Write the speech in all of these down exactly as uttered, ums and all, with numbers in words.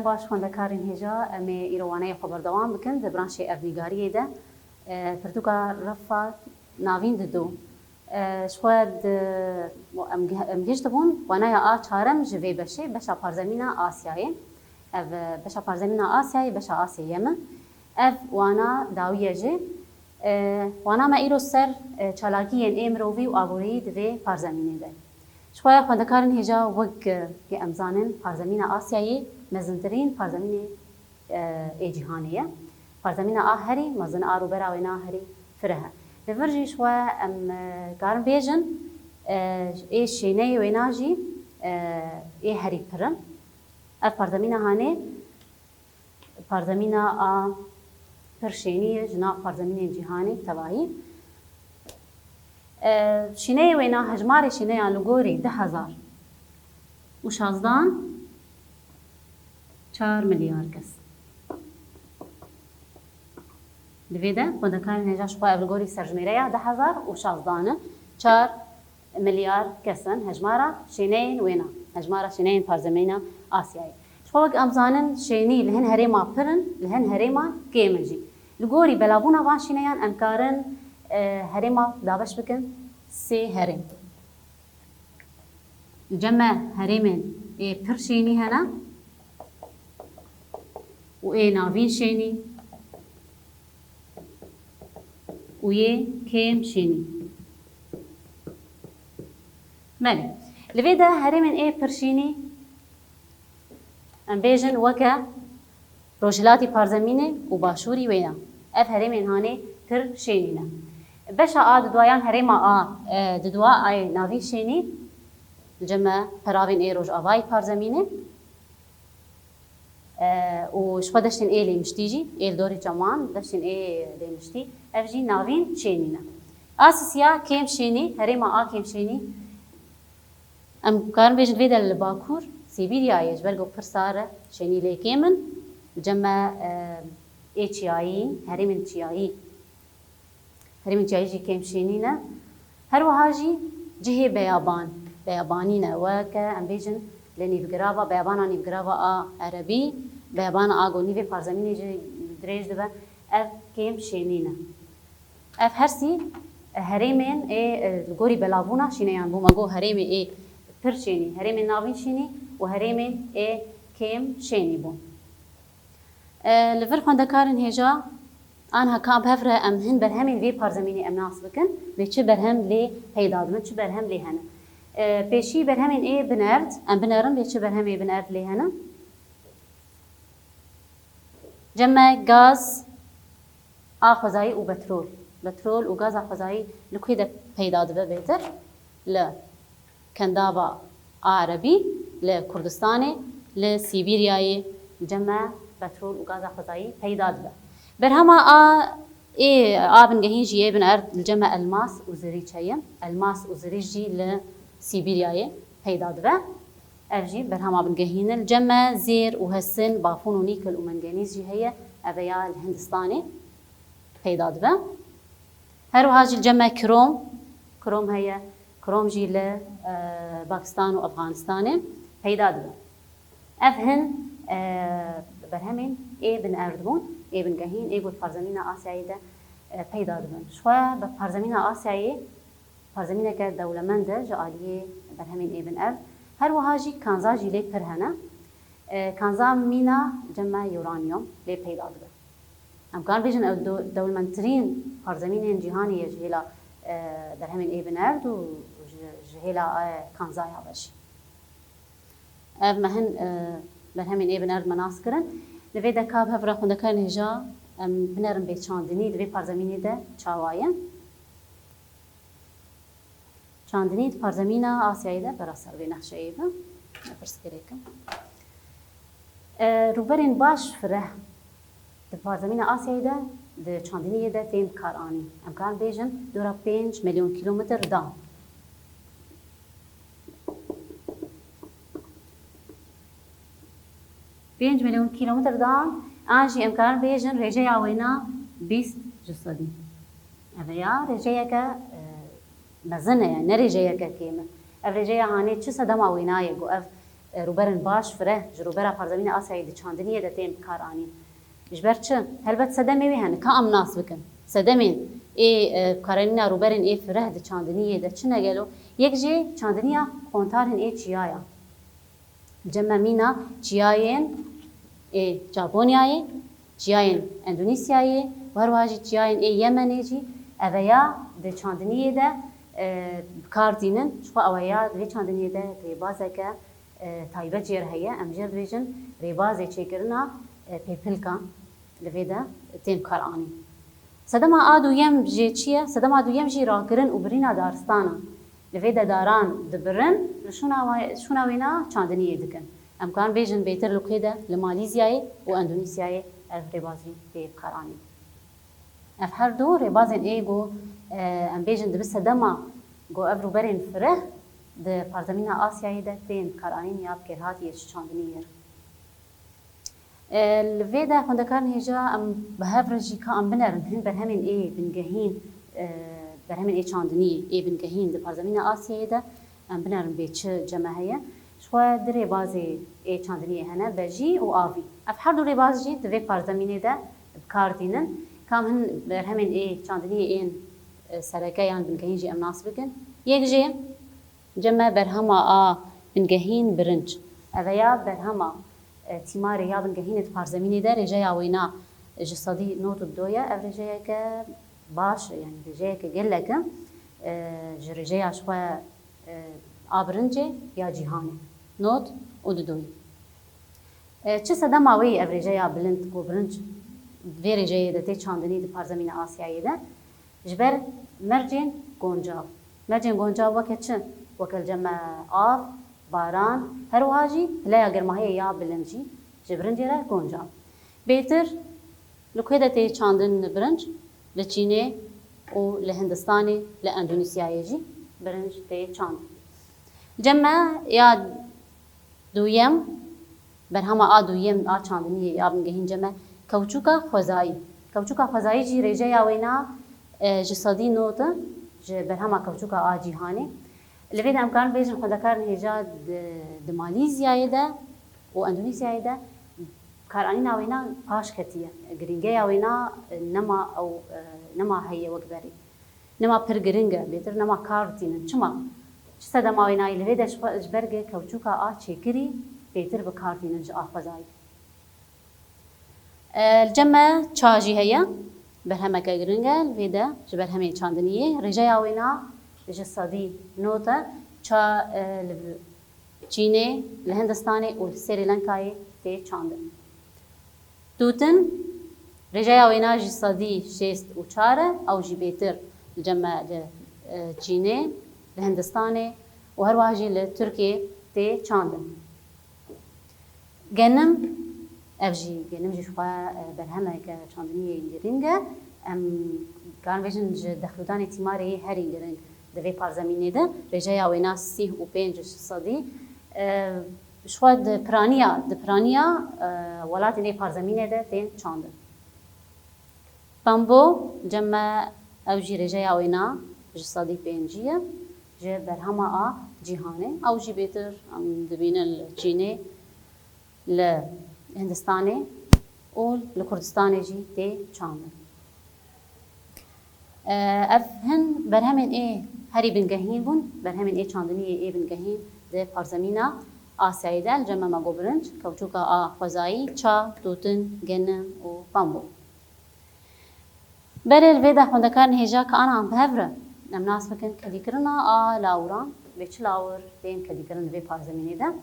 Baş xwendekarên hêja, em ê îro waneyê xwe berdewam bikin di branşê erdnîgariyê de. E, pirtûka refa navîn didu. E, ji xwe di, em, em gihiştibûn waneya a çarem ji vê beşê, beşa parzemîna Asyayê. Ev, e, beşa parzemîna Asyayê, beşa Asyayê ye min. Ev wana dawî ye jî. E, wana me îro ser, e, çalakiyên ê mirovî û aborî di vê parzemînê de. Ji xwe xwendekarên hêja wek, e, ke em zanin, parzemîna Asyayê mezintirîn parzemînê, e, ê cîhanê ye. Parzemîna a herî mezin a rûbera wêna herî fireh e. Li vir jî ji xwe em, e, karin bêjin, e, ê şêneyê wêna jî, e, ê herî pir in. Ev parzemîna hanê, parzemîna a pir şênî ye ji nav parzemînên cîhanê tevahî. E, şîneyê wêna, hejmarê şîneyan li gorî du hezar û şazdan çar milyar kes. Di vê de xwendekarên hêja ji xwe ev li gorî serjimêreya du hezar û şazdan e. Çar milyar kes in hejmara şêneyên wêna, hejmara şêneyên parzemîna Asyayê. Ji xwe wek em zanin, şênî li hin herêma pir in, li hin herêma kêm in jî. Li gorî belavbûna van şîneyan em karin, e, herêma dabeş bikin sê herêm. Li cem me herêmên ê pir şênî hene û ê navîn şênî û yê kêm şênî. Belê. Li vê de herêmên ê pir şênî, em bêjin, weke Rojhilatî Parzemînê û Başûrî wê ya. Ev herêmên hanê pir şênî ne. Beşa a diduayan herêma a, e, didua a yê navîn şênî, li cem me peravên ê rojavayî Parzemînê. E, û ji xwe deştên ê lêmiştî jî, ê li dorê çeman, deştên ê lêmiştî, ev jî navîn şênî ne. A sisiya kêm şênî, herêma a kêm şênî, em karin bêjin vê de li Bakur, Sîbîryayê, ji ber ku pir sar e, şênî lê kêm in, li cem me, e, ê çiyayî, herêmên çiyayî. Herêmên çiyayî jî kêm şênî ne. Her wiha jî cihê beyaban, beyabanî ne. Weke em bêjin li nîvgirava, beyabana nîvgirava a erebî, beyabana a ku nîvê parzemînê jî dirêj dibe, ev kêm şênî ne. Ev hersî herêmên ê, e, li gorî belavbûna şîneyan bû. Me got herêmê ê pir şênî, herêmên navîn şênî û herêmên ê kêm şênî bûn. E, li vir xwendekarên hêja, anha ka bi hev re em hin berhemên vê parzemînê em nas bikin, vê çi berhem lê peyda dibin, çi berhem lê hene. E, pêşî berhemên ê binerd, em binerin vê çi berhemê binerd lê hene. Cem me gaz a xwezayî û petrol. Petrol û gaza xwezayî li ku de peyda dibe bêtir? Li Kendava Erebî, li Kurdistanê, li Sîbîryayê li cem me petrol û gaza xwezayî peyda dibe. Berhema a ê a bingehîn jî yê binerd li cem me elmas û zirî çeye. Elmas û zirî jî li Sîbîryayê peyda dibe. Ev jî berhema bingehîn e. Li cem me zêr û hesin, bafûn û nîkel û mengenîz jî heye. Ev ya li Hindistanê peyda dibe. Her wiha jî li cem me krom, krom heye. Krom jî li, e, Pakistan û Efxanistanê peyda dibe. Ev hin, e, berhemên ê binerd bûn, ê bingehîn, ê ku di parzemîna Asyayê de, e, peyda dibin. Ji xwe bi parzemîna Asyayê, parzemîneke dewlemend e ji aliyê berhemên ê binerd. Her wiha jî kanza jî lê pir hene. E, kanza mîna cem me uranyum lê peyda dibe. Em karin bêjin ew do-, dewlemendtirîn parzemînên cîhanê ye ji hêla, e, berhemên ê binerd û ji, ji hêla, e, kanzaya ve jî. Ev me hin, e, berhemên ê binerd me nas kirin. Li vê de ka bi hev re xwendekarên hêja em binerin vê çandinî di vê parzemînê de çawa ye. Çandinî di parzemîna Asyayê de bera ser vê nexşeyê be. Pirsgirêk e. E, rûberên baş fireh di parzemîna Asyayê de, di çandiniyê de tên karanîn. Em karin bêjin dora pênc milyon kîlometr da. Pênc milyon kîlometr dan, an jî em karin bêjin rêjeya wêna bîst ji sedî. Ev ya rêjeyeke, e, mezin e, yani ne rêjeyeke kêm e. Ev rêjeya hanê çi sedema wêna ye ku ev, rûberên baş, fireh ji rûbera Parzemîna Asyayê di çandiniyê de tên bikaranîn. Ji ber çi? Helbet sedemê wê hene, ka em nas bikin. Sedemên ê, e, bikaranîna rûberên ê fireh di çandiniyê de çi ne gelo? Yek jê çandiniya kontarên ê çiya ya. Cem me mîna çiyayên ê Japonyayê, çiyayên Endonîsyayê û her wiha jî çiyayên ê Yemenê jî eveya di çandiniyê de, e, bi kar tînin. Ji xwe eweya di vê çandiniyê de rêbazeke, e, taybet jê re heye. Em jê re dibêjin rêbazê çêkirina, e, pêpilkan li vê de tên bikaranîn. Sedema a duyem jê çi ye? Sedema duyem jî rakirin û birîna daristan e. Li vê de daran dibirin, li şûna wa-, şûna wêna çandiniyê dikin. Em karin bêjin bêtir li ku de, li Malîzyayê û Endonîsyayê ev rêbazî tê bikaranîn. Ev her du rêbazên ê ku, e, em bêjin dibi sedema ku ev rûberên fireh di Parzemîna Asyayê de tên bikaranîn ya bi kêrhatiyê ji çandiniyê re. E, li vê de xwendekarên hêja em bi hev re jî ka em binerin hin berhemên ê bingehîn, e, berhemên ê çandiniyê ê bingehîn di Parzemîna Asyayê de em binerin bê çi cem me heye. Ji xwe du rêbazê ê çandiniyê hene, bejî û avî. Ev her du rêbaz jî di vê parzemînê de bi kar tînin. Ka em hin berhemên ê çandiniyê ên, e, sereke yan bingehîn jî em nas bikin. Yek jê cem me berhema a bingehîn birinc. Eve ya berhema, e, tîmarê ya bingehînê di parzemînê de rêjeya wêna ji sedî nod û du ye. Ev rêjeyeke baş e, yanî rêjeyeke gelek e, e, ji rêjeya ji xwe, e, a birincê ya cîhanê. Nod û du ye. E, çi sedema wê ye ev rêjeya bilind ku birinc vê rêjeyê de tê çandinî di parzemîna Asyayê de? Ji ber mercên goncav. Mercên goncav weke çi? Weke li cem me av, baran, her wiha jî pileya germahiyê ya bilind jî ji birincê re goncav. Bêtir li ku de tê çandin birinc? Li Çînê û li Hindistanê, li Endonîsyayê jî birinc tê çandin. Cem me ya duyem, berhema a duyem a çandiniyê ya bingehîn cem me kewçûka xwezayî. Kewçûka xwezayî jî rêjeya wêna, e, ji sedî nod e, ji berhema kewçûka a cîhanê. Li vê de em karin bêjin xwendekarên hêja di, di Malîzyayê de û Endonîsyayê de karanîna wêna paş ketiye. Girîngeya wêna, e, nema ew, e, nema heye wek berê. Nema pir giring e, bêtir nema kar tînin. Çima? Çi sedema wêna ye? Li vê de ji xwe, ji ber ku kewçûka a çêkirî bêtir bi kar tînin ji a xwezayî. E, li cem me ça jî heye, berhemeke giring e, li vê de ji berhemên çandiniyê. Rêjeya wêna ji sedî nod e, ça, e, li Çînê, li Hindistanê û li Srî Lenkayê tê çandin. Tûtin, rêjeya wêna ji sedî şêst û çar e, ew jî bêtir li cem me li, e, Çînê, li Hindistanê û her wiha jî li Tirkiyê tê çandin. Genim, ev jî, genim jî ji xwe, e, berhemeke çandiniyê giring e. Em karin bêjin ji dexlûdanê tîmarê yê herî giring di vê parzemînê de, rêjeya wêna sîh û pênc ji sedî, e, ji xwe di piraniya, di piraniya, e, welatên ê parzemînê de tên çandin. Pembo, cem me ew jî rêjeya wêna ji sedî pêncî ye, ji berhema a cîhanê. Ew jî bêtir em dibînin li Çînê, li Hindistanê û li Kurdistanê jî tê çandin. E, ev hin berhemên ê herî bingehîn bûn, berhemên ê çandiniyê ê bingehîn di parzemîna Asyayê de. Li cem me me got birinc, kewçûka a xwezayî, ça, tûtin, genim û pembo. Berê li vê de xwendekarên hêja ka ana em bi hev re em nas bikin kedîkirina a lawiran, bê çi lawir tên kedîkirin li vê parzemînê de.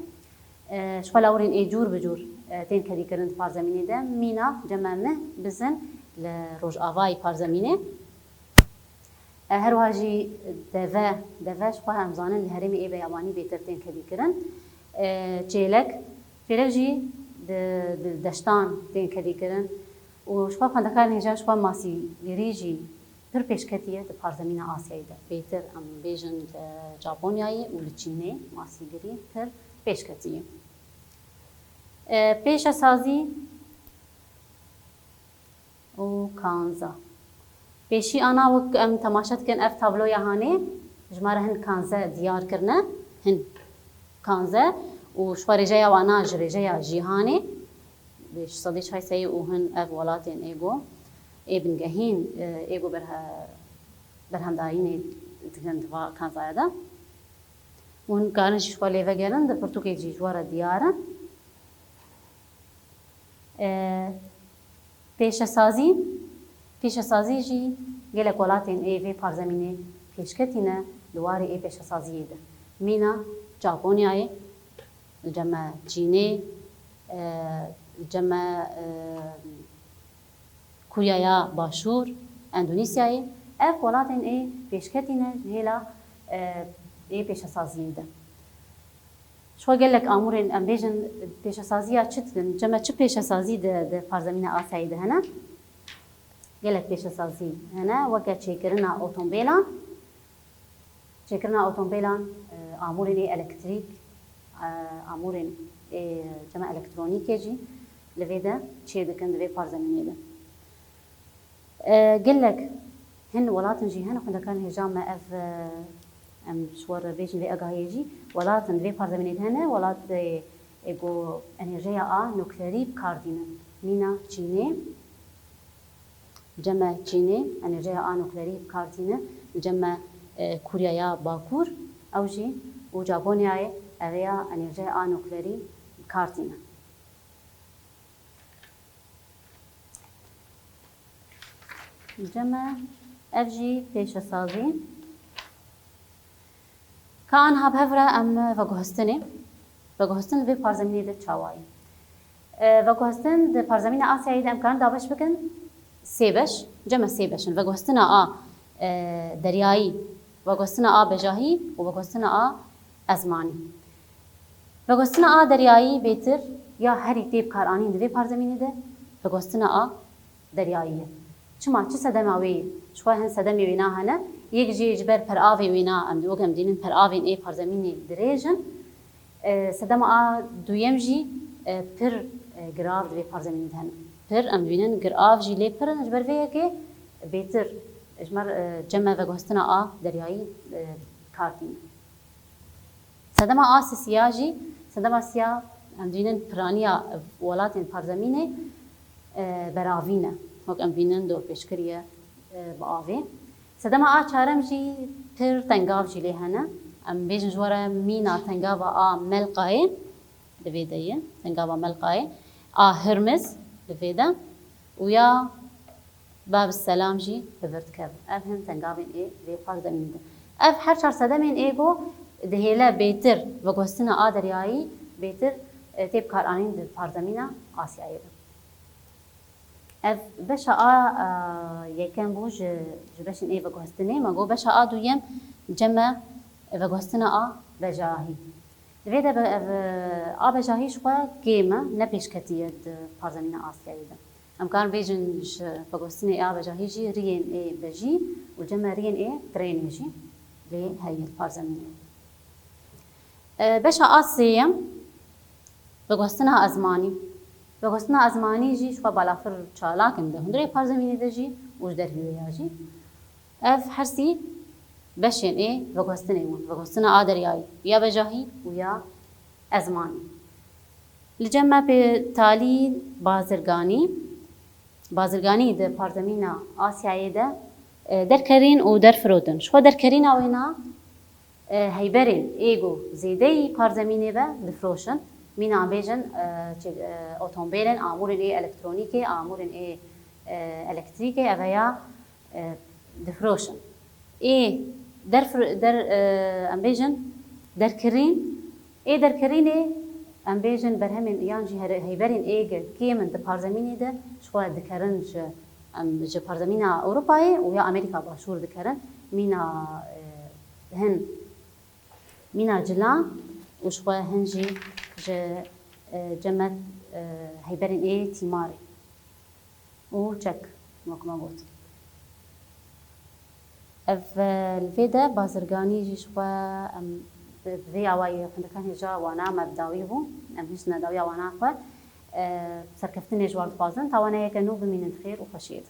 E, ji xwe lawirên ê cûr bi cûr, e, tên kedîkirin di parzemînê de. Mîna cem me mih, bizin li rojavayê parzemînê. E, her wiha jî deve, deve ji xwe em zanin li herêmê ê beyabanî bêtir tên kedîkirin. E, çêlek, çêlek jî di, di deştan tên kedîkirin. Û ji xwe xwendekarên hêja ji xwe masîgirî jî pir pêşketî ye di parzemîna Asyayê de. Bêtir em bêjin li Japonyayê û li Çînê masîgirî pir pêşketî ye. E, pêşesazî û kanze. Pêşî ana wek em temaşe dikin ev tabloya hanê ji me re hin kanze diyar kirine, hin kanze û ji xwe rêjeya wana ji rêjeya cîhanê, bi şeş sedî çay seyî û hin ev welatên ê ku ê bingehîn, e, ê ku berhe-, berhemdayînê dikin di va kanzaya de. Hûn karin jî ji xwe lê vegerin, di pirtûkê jî ji we re diyar in. E, pêşesazî, pêşesazî jî gelek welatên ê vê parzemînê pêşketî ne di warê ê pêşesaziyê de. Mîna Japonyayê, li cem me Çînê, e, li cem me, e, Koreya Başûr, Endonîsyayê, ev welatên ê pêşketî ne ji hêla, e, ê pêşesaziyê de. Ji xwe gelek amûrên, em bêjin, pêşesaziya çi dikin? Cem me çi pêşesazî di, di parzemîna Asyayê de hene? Gelek pêşesazî hene, weke çêkirina otomobêlan, çêkirina otomobêlan, e, amûrên ê elektrîk, e, amûrên ê cem me elektronîkê jî li vê de çê dikin, di vê parzemînê de. E, gelek hin welatin jî hene, xwendekan hêja me ev, e, em ji we re bêjin vê agahiyê jî, welatin vê parzemînê de hene, welatê, e, ku enerjiya a nuklerî bi kar tînin. Mîna Çînê, cem me Çînê enerjiya a nuklerî bi kar tînin, cem me, e, Koreya Bakur, ew jî û Japonyayê ev ya enerjiya a nuklerî bi kar tînin. Cem me ev jî pêşesazî. Ka anha bi hev re em veguhestinê. Veguhestin vê parzemînê de çawa ye? E, veguhestin di parzemîna Asyayê de em karin dabeş bikin sê beş, cem me sê beş in. Veguhestina a, e, deryayî, veguhestina a bejahî û veguhestina a ezmanî. Veguhestina a deryayî bêtir ya herî tê bikaranîn di vê parzemînê de veguhestina a deryayî ye. Çima? Çi sedema wê ye? Ji xwe hin sedemê wêna hene. Yek jî ji ber peravê wêna, em wek em dînin peravên ê parzemînê dirêj in. E, sedema a duyem jî, e, pir, e, girav di vê parzemînê de hene. Pir, em dibînin girav jî lê pir in, ji ber vê yekê bêtir ji me, e, cem me veguhestina a deryayî, e, kar tînin. Sedema a sisiya jî, sedema siya em dibînin piraniya welatên parzemînê, e, beravî ne. Wek em dibînin dorpêçkirî ye, e, bi avê. Sedema a çarem jî pir tengav jî lê hene. Em bêjin ji we re mîna tengava a Melqayê, li vê de ye, tengava Melqayê, a Hirmiz li vê de û ya Bab Selam jî li vir dikevin. Ev hin tengavên ê vê parzemînê de. Ev her çar sedemên ê ku dihêle bêtir veguhestina a deryayî bêtir, e, tê bikaranîn di parzemîna Asyayê de. Ev beşa a, e, yekem bû ji, ji beşên ê veguhestinê. Me got beşa a duyem cem me veguhestina a bejahî. Di vê de be-, ev, a bejahî ji xwe kêm e, ne pêşketî ye di parzemîna Asyayê de. Em karin bêjin ji veguhestinê a bejahî jî riyên ê bejî û cem me riyên ê trênê jî lê heye li parzemînê. E, beşa a sêyem, veguhestina ezmanî. Veguhestina ezmanî jî ji xwe balafir çalak in di hundirê parzemînê de jî û ji dervî wê ya jî. Ev her sî beşên ê veguhestinê bûn. Veguhestina a deryayî, ya bejahî û ya ezmanî. Li cem me pê talî bazirganî, bazirganî di parzemîna Asyayê de, e, derkerîn û derfirotin. Ji xwe derkerîna wêna, e, heyberên ê ku zêdeyî parzemînê ve difiroşin. Mîna em bêjin, e, çi, e, otomobêlên, amûrên ê elektronîkê, amûrên ê, e, elektrîkê, ev ya, e, difiroşin. Ê derfir-, der-, e, em bêjin derkirîn, ê derkirînê em bêjin berhemên yan jî here-, heyberên ê ge kêm in di parzemînê de ji xwe dikerin ji, em, ji parzemîna Ewropayê û ya Amerîka Başûr dikerin. Mîna, e, hin mîna cila û ji xwe hin jî ji, e, cem me, e, heyberên ê tîmarê û çek, wek me got. Ev, e, li vê de bazirganî jî ji xwe em bi, bi vê awayî xwendekan hêja wana me bi dawî bû. Em hiştine dawiya wana xwe. E, serkeftinê ji wan dixwazin. Ta waneyeke nû bimînin di xêr û xweşiyê de.